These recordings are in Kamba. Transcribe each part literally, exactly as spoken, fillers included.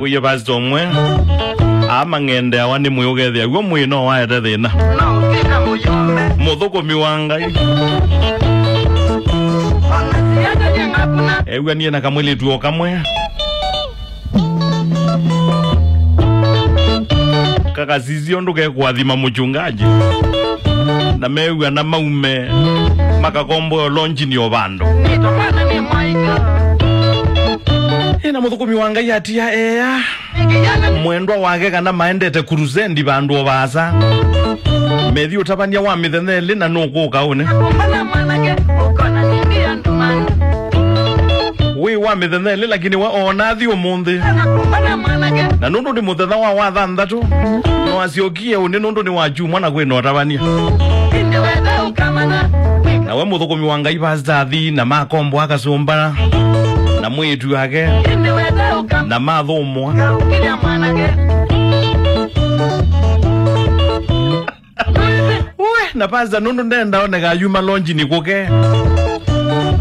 Wĩie pastor ũmwe, aa mang'endeawa nĩ mwĩĩ ũkethĩa w'o mwĩĩ no waete thĩna. Mũthũkũmi wa Ngai. Ew'anie na kamwĩlĩtu o kamwe. Kakasisya ũndũ kekũathima mũchungaji. Na mew'ana maume makakomboe lonjini o vandũ. Ĩna mũthũkũmi wa Ngai atia ea mwendwa wake kana maendete kurusendi vandũ o vaasa. Methi ũtavany'a wa mĩthenya ĩlĩ na nũkũka ũne. Wĩ wa mĩthenya ĩlĩ, lakini we oona athi ũmũnthĩ. Na nũndũ nĩ mũthenya wa wathanthatũ, no asyokie ũnĩ nũndũ nĩ wa kyumwa na kwĩna ũtavany'a. Na we mũthũkũmi wa Ngai, pastor athi na makomboa akasũmba na mwĩĩtu wake na mathũmũa. We, na pastor nũndũ ndenda oneka ayuma lonjini kũke.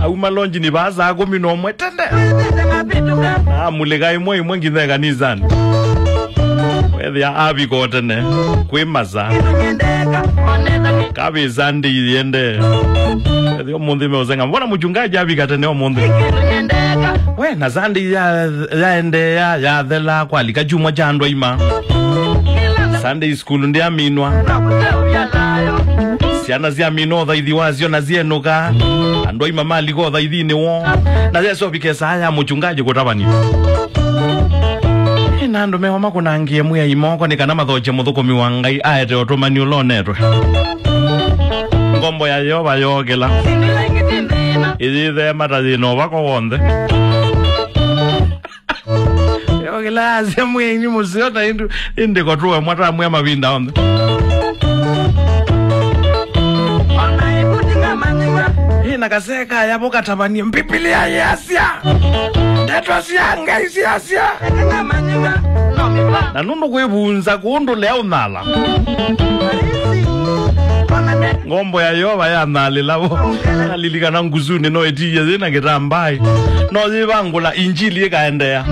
Auma lonjini vaa saa kũmi na ũmwe tene. Amulika ĩmwe ĩmwe nginya ĩkanisani. Wethĩa avika o tene kwĩ masa. Kavĩ Sunday yende. Wethĩa ũmũnthĩ meũsenga. Mbona mũchungaji avika tene ũmũnthĩ? We, na Sunday ya, yaendeea, yathela, kwalika kyumwa kya andũ aima. Sunday school ndyaminwa. Syana syaminwa ũthaithi wasyo na syenũka. Andũ aima malika ũthaithinĩ woo. Na yesovike saa ya mũchungaji kũtavany'a. Ĩna andũ mewa makũnangĩe Mwĩai moko nĩ kana mathokye mũthũkũmi wa Ngai aete ũtũmani ũla ũnetwe. Ngombo ya Yeova yookĩla. Ĩyĩtheema ta yĩna ũvako w'onthe. Yookĩla yasya Mwĩai nĩ mũseo ta ĩndũ, ĩndĩ ko tũemwa twamwĩa mavinda onthe. Ĩna kasee kaya vũkatavanie Mbivilia yĩasya. Ndeto sya Ngai syasya. Na nũndũ kwĩvunza kũndũ lea ũnala. Ngombo ya Yeova yanalĩla vo. Nalilikana ngusunĩ no ĩtiie yĩ na kĩtambaĩ. No yĩvangũla injili ĩkaendeea.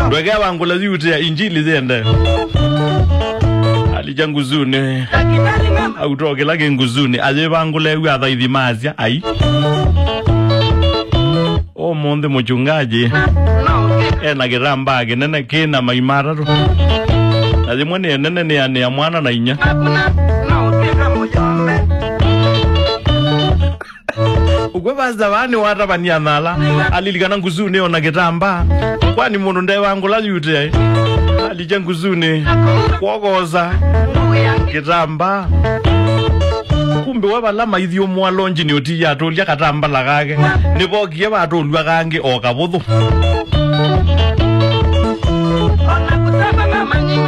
Ndwekevangũla yutĩa injili yĩendee. Alikya ngusunĩ. Auto kĩla kĩ ngusunĩ. Ayĩvangũla ewu athaithi masya. Ai. Ũmũnthĩ mũchungaji ena kĩtambaa kĩnene kĩna mai matatũ. Na yĩmwe nĩ ĩnene nĩ anĩa mwana na inya. Ũkw'o pastor vaa nĩwatavany'a nala, alilikana ngusunĩ ona kĩtambaa. Kwani mũndũ ndevangũla yutĩa? Alikya ngusunĩ, kwokosa kĩtambaa. Kumbe we vala maithyũmũa lonjini ũtiie atũlya katambala kake. Nĩvokie vatũlw'a kangĩ o kavũthũ.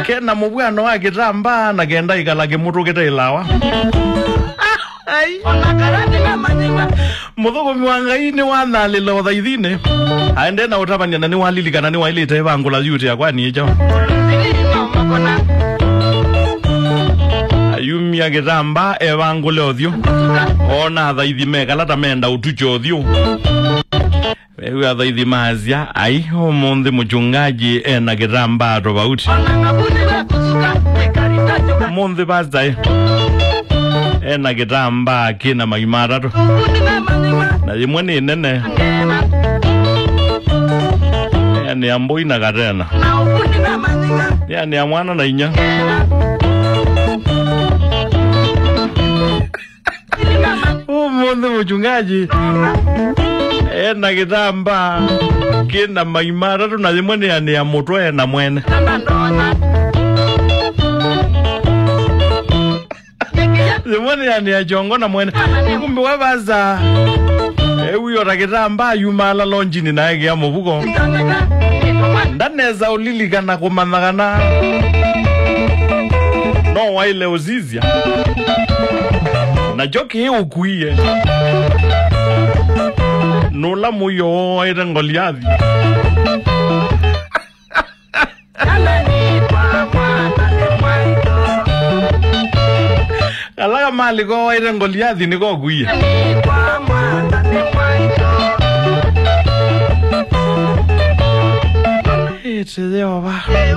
Kena mũvw'ano wa kĩtambaa na kenda ĩkala kĩmũtũ kĩte ĩlawa. Ai. Mũthũkũmi wa Ngai nĩwanalĩla ũthaithinĩ. Aendee na ũtavany'a na nĩwalilikana nĩwaĩlĩte ĩvangũla yutĩa kwani ĩkyo. Ayumya kĩtambaa evangũle ũthyũ. Oona athaithi mekala ta menda ũtukya ũthyũ. Ewu athaithi maasya, ai, ũmũnthĩ mũchungaji ena kĩtambaa tofauti. Ũmũnthĩ pastor, eh, ena kĩtambaa kĩna mai matatũ. Na yĩmwe nĩ nene. Nĩ anĩa mbũi na katena. Nĩ anĩa mwana na inya. Ũmũnthĩ mũchungaji ena kĩtambaa kĩna mai matatũ na yĩmwe nĩ anĩa mũtwe na mwene. Yĩmwe nĩ anĩa kyongo na mwene. Kumbe we vasa ewi ota kĩtambaa yumala lonjini na ekĩa mũvuko. Ndanesa ũlilikana kũmanya kana no waĩle ũsisya. Nakyo kĩĩ ũkuie nũla mũio wooaĩte Ngoliathi. Kala kamalĩ kooaĩte Ngoliathi nĩkokuie. Yeova.